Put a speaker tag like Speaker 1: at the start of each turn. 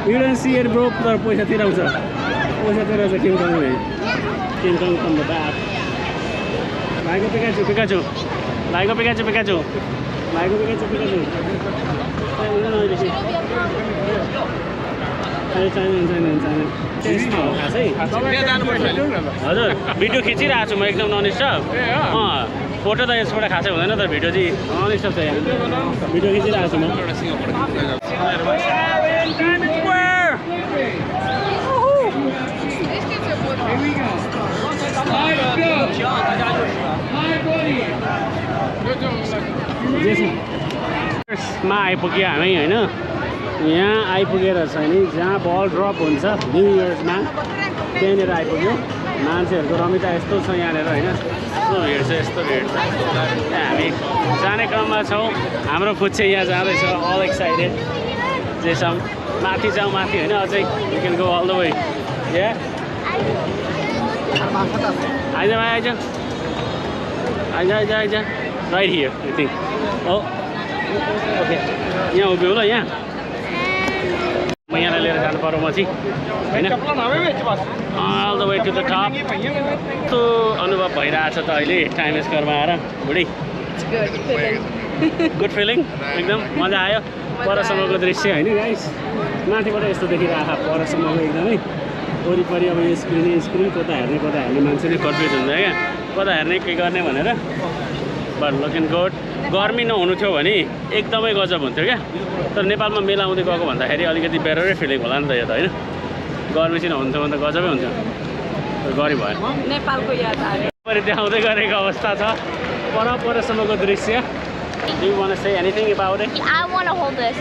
Speaker 1: You don't see it, bro. तर पैसा तिराउँछ King Kong ले King Kong from the back. Laigo Pikachu. Laigo Pikachu. हजुर video खिचिरहेको छु म एकदम नन स्टप फोटो त यसबाट खासै हुँदैन तर भिडियो चाहिँ नन स्टप छ यहाँ भिडियो खिचिरहेको छु म मा आइपुग्यो हामी हैन यहाँ आइपुगेर छ नि जहाँ बल ड्रप हुन्छ न्यू इयर्समा त्यहाँनिर आइपुग्यो मान्छेहरूको रमिता यस्तो छ यहाँनिर हैन यस्तो भिड छ हामी जाने क्रममा छौँ हाम्रो खुच्चे यहाँ जाँदैछ अल एक्साइटेड जेसम माथि जाउँ माथि हैन अझै you can go all the way या eyes right here I think oh okay यहाँ उभियो ल यहाँ म यहाँलाई लिएर जानु पर्यो म चाहिँ हैन all the way to the top कस्तो अनुभव भइरहेछ त अहिले टाइम स्क्वायरमा आएर बुढी गुड फिलिङ एकदम मजा आयो परसम्मको दृश्य हैन गाइस माथिबाट यस्तो देखिरहेको परसम्मको एकदमै वरिपरि अब यो स्क्रिन कता हेर्ने मान्छेले कन्फ्युज हुन्छ क्या कता हेर्ने के गर्ने भनेर बट लुकिङ गुड गर्मी नहुनु थियो भने एकदमै गजब हुन्थ्यो क्या तर नेपालमा मेला आउँदै गएको भन्दाखेरि अलिकति बेटरै फिलिङ होला नि त यो त हैन गर्मी चाहिँ नहुन्थ्यो भने त गजबै हुन्थ्यो गरी भयो
Speaker 2: नेपालको याद आयो
Speaker 1: देखाउँदै गरेको अवस्था छ परसम्मको दृश्य Do you want to say anything about it?
Speaker 3: I want to hold this.